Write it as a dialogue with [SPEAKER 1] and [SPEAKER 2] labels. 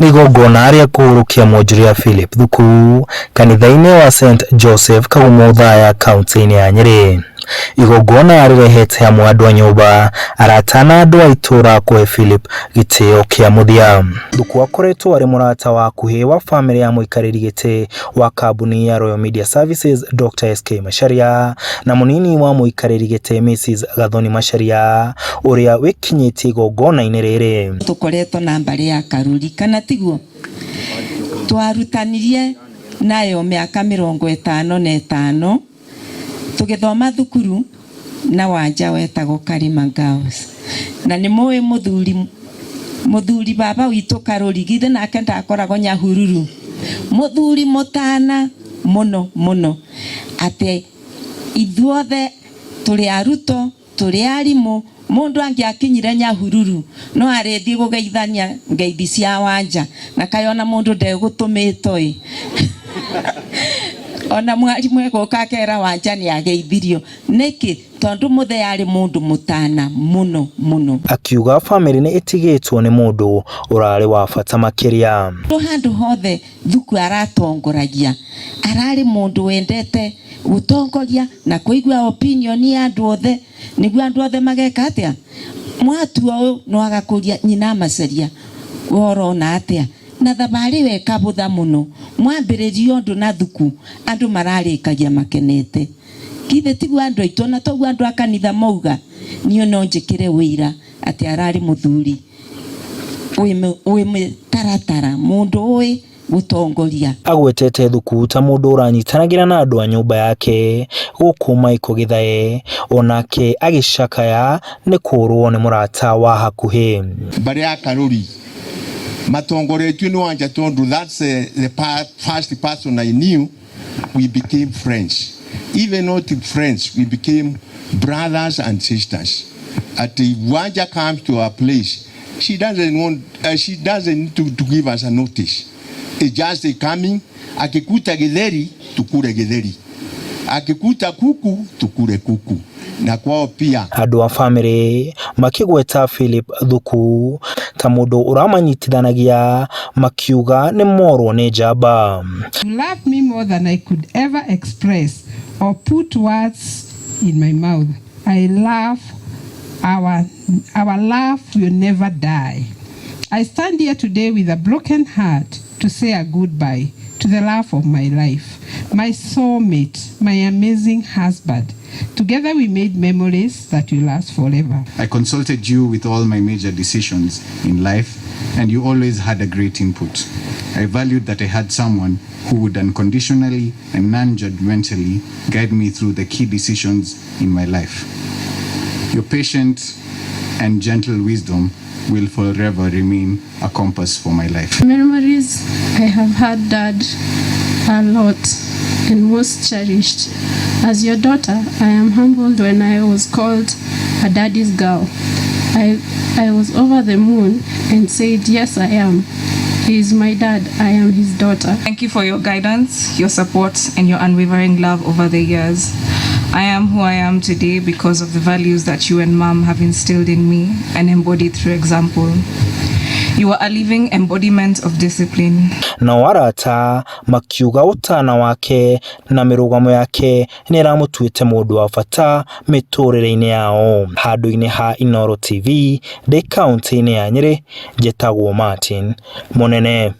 [SPEAKER 1] Nĩ igongona rĩa kũhurũkia mwonjoria Philip Thuku kanitha-inĩ wa St Joseph Kagumo Othaya kaunti-inĩ ya Nyĩrĩ. Igongona rĩrehete hamwe andũ a nyũmba, arata na andũ a itũũra kũhe Philip gĩtĩo kĩa mũthia. Thuku akoretwo arĩ mũrata wa hakuhĩ wa bamĩrĩ ya mũikarĩri gĩtĩ wa kambuni ya Royal Media Services Dr. SK Macharia na mũnini wa mũikarĩri gĩtĩ Mrs. Gathoni Macharia ũrĩa wĩkinyĩtie igongona-inĩ rĩrĩ.
[SPEAKER 2] Tũkoretwo na mbarĩ ya Karuri kana tiguo? Twarutanirie nayo mĩaka 55 tũgĩthoma thukuru na Wanja wetagwo Karima Girls. Na nĩ mũĩ mũthuri mũthuri baba witũ Karũri githĩ nake ndakoragwo Nyahururu, mũthuri mũtana mũno mũno, atĩ ithuothe tũrĩ arutwo tũrĩ arimũ, mũndũ angĩakinyire Nyahururu no arĩthiĩ gũgeithania ngeithi cia Wanja na kaĩ ona mũndũ ndegũtũmĩtwo ĩ ona mwarimũ egũka akera Wanja nĩ ageithirio. Nĩkĩ? Tondũ mũthee arĩ mũndũ mũtana mũno mũno.
[SPEAKER 1] Akiuga bamĩrĩ nĩ ĩtigĩtwo nĩ mũndũ ũrarĩ wa bata makĩria.
[SPEAKER 2] Handũ hothe Thuku aratongoragia, ararĩ mũndũ wendete gũtongoria na kũigua opinion ya andũ othe, nĩguo andũ othe mageka atĩa? Mwatua ũyũ no agakũria nyina Macharia we ũrona atĩa? Na thabarĩ ĩyo ĩkabũtha mũno, mwambĩrĩria ũndũ na Thuku andũ mararĩkagia makenete. Githĩ tiguo andũ aitũ ona toguo andũ a kanitha mauga? Niĩ no njĩkĩre ũira atĩ ararĩ mũthuri wĩ mĩtaratara, mũndũ ũĩ gũtongoria.
[SPEAKER 1] Agwetete Thuku ta mũndũ ũranyitanagĩra na andũ a nyũmba yake gũkũ Michael Githae onake agĩcakaya nĩ kũrwo nĩ mũrata wa hakuhĩ.
[SPEAKER 3] Mbarĩ ya Karuri matongoretio nĩ Wanja tondũ that's the first person I knew. We became friends. Even not friends, we became brothers and sisters. At if Wanja comes to our place, she doesn't want, she doesn't need to give us a notice. It's just a coming. Akikuta githeri, tukule githeri. Akikuta kuku, tukule kuku. Na kwao pia.
[SPEAKER 1] Andũ a bamĩrĩ makĩgweta Philip Thuku ta mũndũ ũramanyitithanagia makiuga nĩ morwo nĩ njamba.
[SPEAKER 4] You love me more than I could ever express or put words in my mouth. I love our love will never die. I stand here today with a broken heart to say a goodbye to the love of my life, my soulmate, my amazing husband. Together we made memories that will last forever.
[SPEAKER 5] I consulted you with all my major decisions in life, and you always had a great input. I valued that I had someone who would unconditionally and non-judgmentally guide me through the key decisions in my life. Your patient and gentle wisdom will forever remain a compass for my life.
[SPEAKER 6] Memories I have had Dad a lot and most cherished. As your daughter, I am humbled when I was called a daddy's girl. I was over the moon and said, yes, I am. He is my dad. I am his daughter.
[SPEAKER 7] Thank you for your guidance, your support, and your unwavering love over the years. I am who I am today because of the values that you and Mom have instilled in me and embodied through example. You are a living embodiment of discipline.
[SPEAKER 1] Nao arata makiuga ũtana wake na mĩrũgamo yake nĩ ĩramũtuĩte mũndũ wa bata mĩtũrĩre-inĩ yao. Handũ-inĩ ha Inooro TV ndĩ kaunti-inĩ ya Nyĩrĩ, njĩtagwo Martin Mũnene.